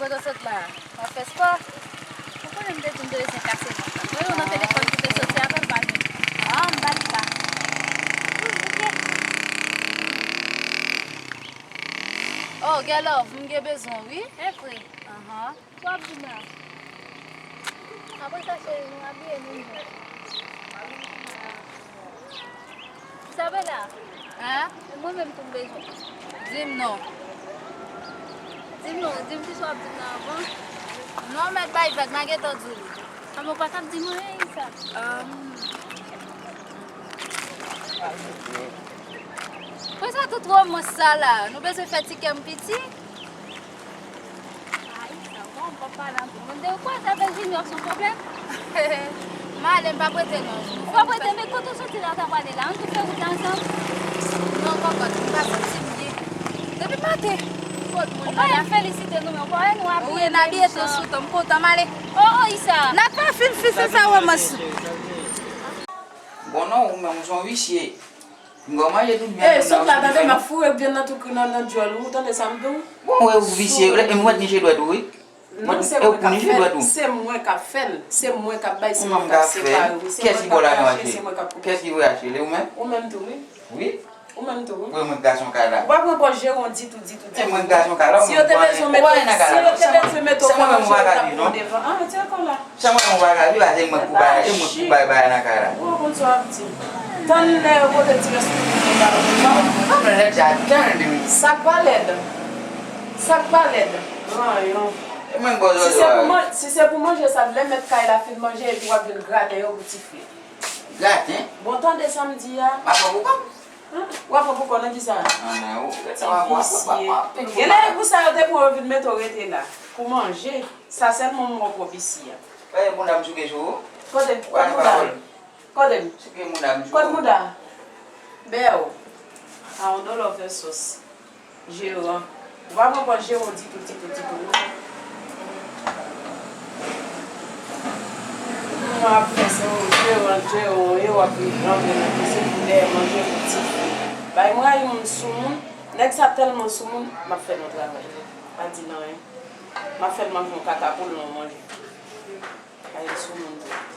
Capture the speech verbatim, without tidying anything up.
Kote w sot la? W ap fè spò? Ou konnen m te di m te bezwen kase vant la. Mwen yo nan telefòn ki te soti avè m pa jwenn. Ah, m pa li la. Hmm, ok. Oh, gen love, m gen bezwen w, wi. E vre? Ahan. Sa w ap di m la? Apre sa, cheri, nou abiye nou menm. Isabella, hein? E mwen menm tou m bezwen. Di m non. Di m non, di m kisa w ap di m nan avan. Non, mèt bay vag, m a gentan di w li. A, men w pa t ap di m anyen, Isa. Ahn. Poukisa tout womans sa la? Nou bezwen fè ti kè m piti? Ay, sa bon, m p ap pale anpil. Mwen te kwè sa fè Junior se yon pwoblèm. M ale, m p ap rete non. Ou p ap rete, men kote w soti la, w ta prale la? Ann tou fè wout la ansanm. Non, kòkòt, m pa santi m byen. Depi maten, kot moun nan la? Ou pa felisite nou, men ou pa wè nou abiye. Wi, n abiye tou sou tan, m kontan, m ale. Oh, oh, Isa. N ap pa fin fise sa womans. Bon, non, ou menm, ou se yon visye. M gon manje tout byen. Eh, sot la, tande, m ap foure byen nan tou kri nan, nan djòl ou, tande sa m di w? Bon, wè ou visye, e m wè t niche dwèt ou, wi. Non, se mwen k ap fè l, se mwen k ap fè l, se mwen k ap bay, se mwen k ap separe, wi, se mwen k ap rache, se mwen k ap koupe. Kiyès ki voye achte l? E ou menm? Ou menm tou, wi. Wi. Ou menm tou, wi. Wi, mwen gason kay la. Ou pa pran pòz jere w ditou, ditou, ditou. E mwen gason kay la, si yo te bezwen mete, si yo te bezwen mete w fè manje, yo t ap pran w devan. Ah, ti ankò la. Sa mwen, mwen pa ka viv, a se mwen k pou bay, e mwen k pou bay bagay nan kay la. Ou konn sa w ap di. Tann lè yo pote ti rès pou mwen ba ou. Non, non, men lèd sa, tann, wi. Sa k pa lèd? Sa k pa lèd? Ranyon. E mwen, bon, si se pou man-, si se pou manje sa, lè mèt kay la fin manje, epi w ap vin graten yo pou ti fwi. Graten? Bon, tande sa m di a. M ap pran pou kòm. Hein? W ap pran pou kò nan kisa? An, nan ou, sa w ap pran, w ap pran, w ap pran. Genlè e pou sa yo te pran yo vin mete w rete la. Pou manje. Sa sèlman m wè w pwòp isi a. Wè, moun dam souke sou ou. Kote? Kote mouda? Kote m? Souke moun dam sou ou. Kote mouda? Bèw. A yon dòlò fè sòs. Jeran. Ou pa pran pòz jeran ditou, ditou, ditou, non. Mwen ap fè se yon jeran, jeran, e w ap rantre nan kizin pou dèyè manje pou ti fi. Bay m rayi moun soumoun. Nèg sa tèlman soumoun, m ap fè nou travay. Pa di l anyen. M ap fè l manje yon kaka poul nan manje. Ay, sou moun tou.